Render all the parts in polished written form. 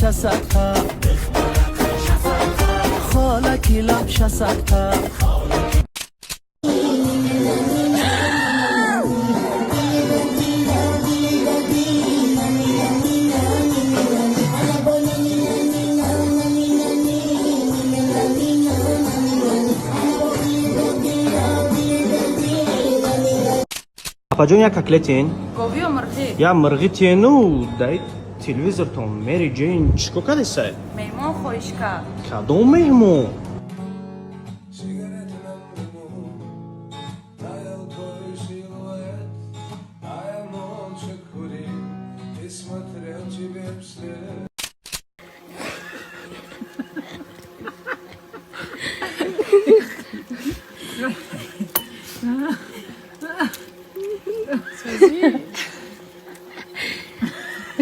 Садқа, холаки лабша садқа. Апаҷон, як котлетен. Говӣ ё мурғӣ? Я мурғӣ тену. Дай телевизортон Мери Ҷейн чӣ кор кардесай? Меҳмон хоҳиш кард. Кадом меҳмон? Сигареты на дыму, таял твой силуэт, а я молча курил и смотрел тебе вслед.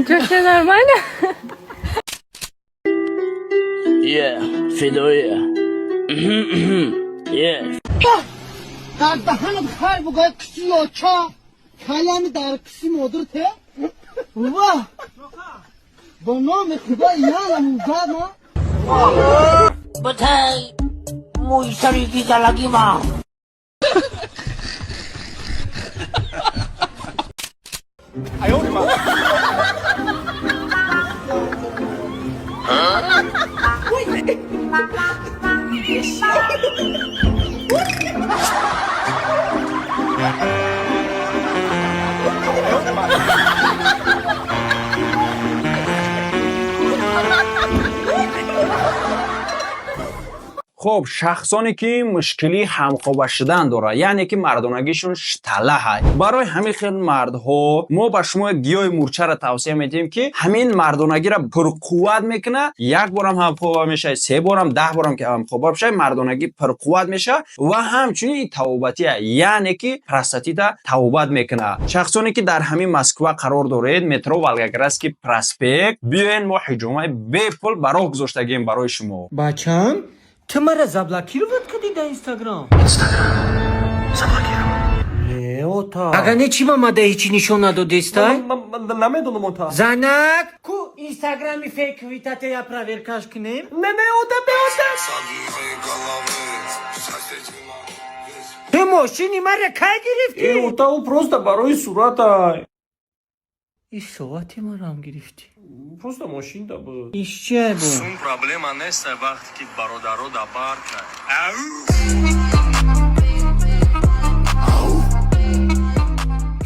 Чё, все нормально? Yeah, Федоя. Yeah. Дар даҳанат хайр бугай, киси ёча калями дар киси модир те ваҳ, бо номи Худо ялам зама. Батай, муй сари гизалагима. Хуб, шахсоне ки мушкили ҳамхоба шудан дорад, яъне ки мардонагишон шталаҳай, барои ҳамин хел мардҳо мо ба шумо як гиёҳи мурчаро тавсия медиҳем, ки ҳамин мардонагиро пурқувват мекунад. Як борам ҳамхоба мешавад, се борам, 10 борам ки ҳамхоба бишавад, мардонагӣ пурқувват мешавад ва ҳамчунин табобатия, яъне ки простатита табобат мекунад. Шахсоне ки дар ҳамин Москва қарор доред, метро Волгоградский проспект, биёен, мо ҳиҷомаи бепул ба роҳ гузоштагием барои шумо. Бачам, ту мара заблокировать кардӣ дар Инстаграм? Не, ота. Ага не, чӣ ба мада ҳечи нишон надодестай? Намедонам, ота. Занак ку, Инстаграми фейковый тате я проверка ш кунем. Не, не, ота, бе, ота. Ту мошини мара кай гирифтӣ? Э, ота, ӯ просто барои сурата. И соати марам гирифтӣ? Просто мошинда буд. Иш чия бу? Сум проблема нест, вақте ки бародаро да барка.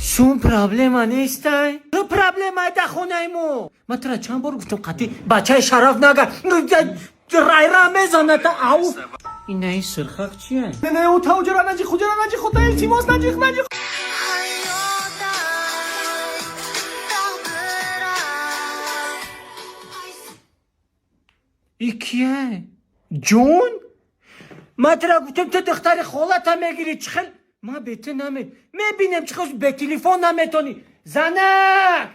Сум проблема нестай, ту проблемай да хонаи мо. Ман тура чанд бор гуфтам, қатъи бачаи шараф нага, райра мезаната. Ау, инаи сирхак чия? Не, не, ота, уҷара наҷиқ, уҷара наҷиқ, ота, илтимос, наҷиқ, наҷиқ. И кия? Ҷон, ман тура гуфтам, ту духтари холата мегирӣ. Чӣ хел ман бе ту наме мебинем, чӣ хел бе телефон наметонӣ, занак.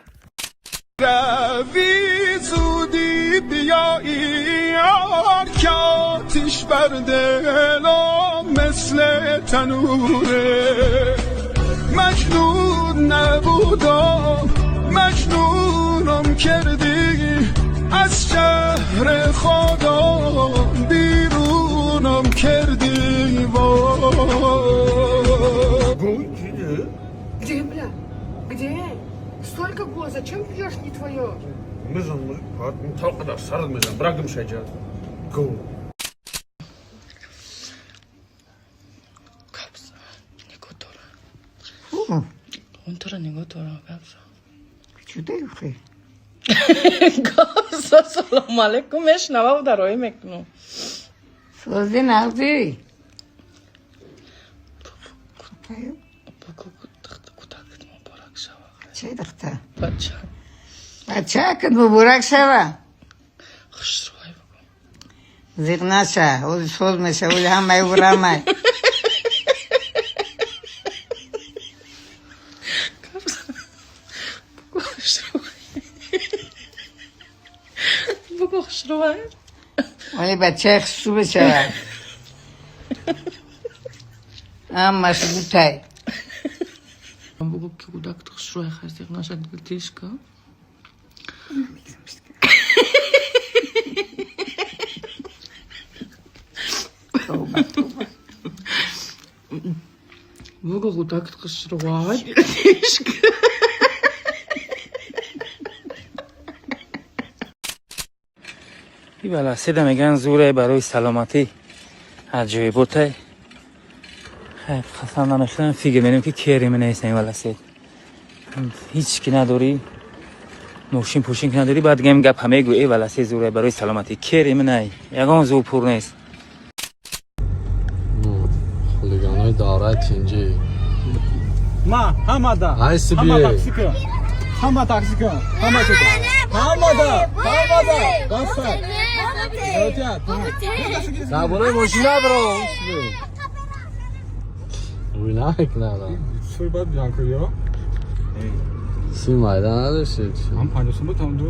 روی زودی بیایی یار که آتیش بر دلم مثل تنوره. مجنون نبودم، مجنونم کردی، از شهر خودم بیرونم کردی وای. Где, бля? Где? Столько го, зачем пьешь не твое? Мезан, талқадар сард мезан, брагм шаҷа го. Капса, нигоҳ дора. Он тура нигоҳ дора, капса. Чудехи. Капса, салом алейкум, мешнава, дароӣ мекунам. Сози, нағзи. Бугу, кӯдакат муборак шава. Чӣ духтар? Бача. Бачакат муборак шава. Хушрӯй бугу. Зиқ наша, ози соз меша, ози ҳамаи урамай. Капса. Бугу, хушрӯй. Бугу, хушрӯй. Оли бачаи хушрӯ бешава. Ҳамаш бутай. Бугу, ки кӯдакат хушрӯй, хай, зиқ наша, дилтишка. Гугъутак къысщрыгъуагъэ. Ибала седа меган зуре барои саломатӣ аҷоиботай. Хайр, қасам намехӯрам, фикр менем ки кери менависам. Ибала сед ҳеҷ ки надорӣ, мошин пошин ки надорӣ, баъд гам гап ҳамегӯ: э вала се зуре барои саломатӣ, кери менай, ягон зур пур нест. Хулиганои давраи тинҷӣ. Ма ҳамада. Айси. Ҳама Бие. Такси кун, ҳама такси кун, ҳама ҳамада, ҳамада баста. Дар бораи мошина бро. Рӯй намекунад. Суй бад янкӯё. Си майда надоштед. Ҳам 50 сум буд, ҳам ду.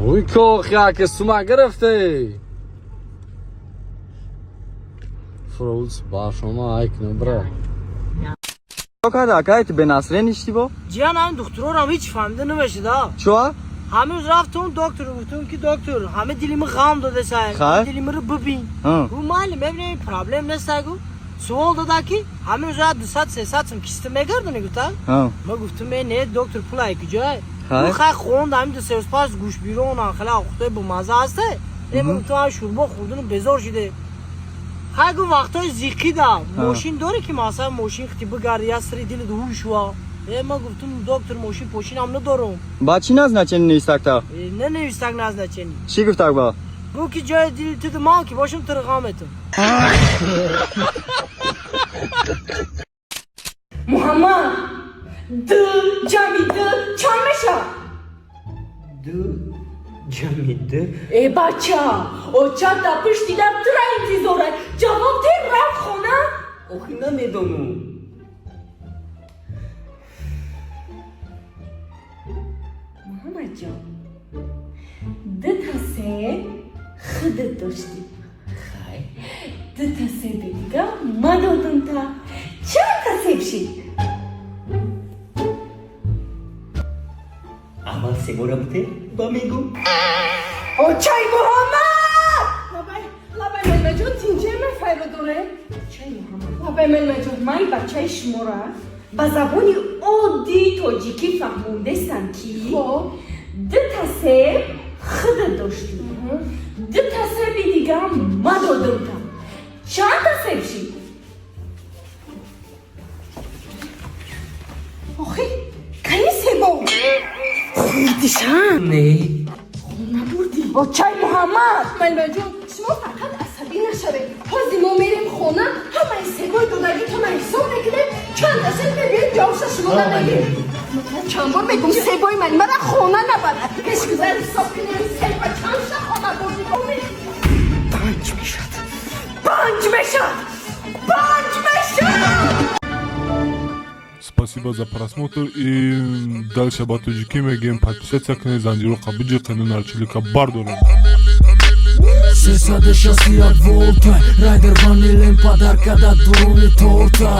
Ой, кохя ки сума гирифте. Фроуз ба шумо айкну бро. Карда акай, ту бенасре ништи бо? Ҷиян, ҳамин духтурорам ҳеҷ фаҳмида намешуда. Чуа? Ҳамин рӯз рафтум доктор, гуфтум ки доктор, ҳама дилими ғам додасай. Хай? Дилимиро бибин. Гу майли, мебинем, проблем нестай гу. Суол дода ки ҳамин рӯз 200-300 сум киста мегардони гуфта. Ма гуфтум: э, не доктор, пулай куҷой? Хай? Гу хай, хонд ҳамин ду се рӯз пас гӯшбирон хела хӯртои бомаза ҳасте. Э, ма гуфтум, ҳам шӯрбо хӯрдуну безор шуде. Хай гу, вақтҳои зиқида мошин дорӣ ки масалан мошин хити бигарди, я сири дилит ҳуй шува. Э, ма гуфтум: доктор, мошин пошинам надорум. Ба чӣ назначение нестакта? Э, ненавистак назначение. Чӣ гуфтак ба? Гу ки ҷои дили туду ман ки бошам, туро ғам метум. Муҳаммад, ду ҷамъи ду чанд мешавад? Ду ҷамъи ду. Э бача, оча дар пушти дар тура интизорад. Ҷавоб те, рафт хона. Охи намедонам. Муҳаммадҷон, дута себ худат доштӣ. Хай. Дута себи дига ма додум, та чандта себ шид? Аввал себора буте, ба мегӯ. Очаи Муҳаммад, лабай, лабай, мелмаҷон, тинҷема файро доре. Очаи Муҳаммад, лабай, мелмаҷон, ман бачаи шумора ба забони оддии тоҷикӣ фаҳмондестам ки дута себ худат доштӣ, дута себи дига ма додум, та чандта себ шид? Охи кани себо хӯрдишан? Не. Набурдӣ, очаи Муҳаммад. Мелмаҷон, шумо фақат асабӣ нашавед. Ҳозир мо мерем хона, ҳамаи себои додагитона ҳисоб мекунем, чанда себ мебиёд, ҷавобша шумо намегиред. Чанд бор мегум, себои ман мара хона набарад. Пешгузар ҳисоб кунем, себа чандша хона бурдӣ. Панҷ мешад, панҷ мешад, панҷ мешад. Спасибо за просмотр и дальше ба тоҷикӣ мегӯем: подписаться кунед, занҷироқа биҷиқену нарчилика бардорем. 361 волта райдер ванилем подарка да дуруни торта.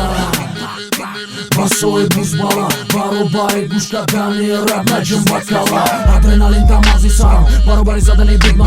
Басои бузбала баробари гӯш кардани рап наҷум бакала адреналин дамази сарам баробари задани бигма.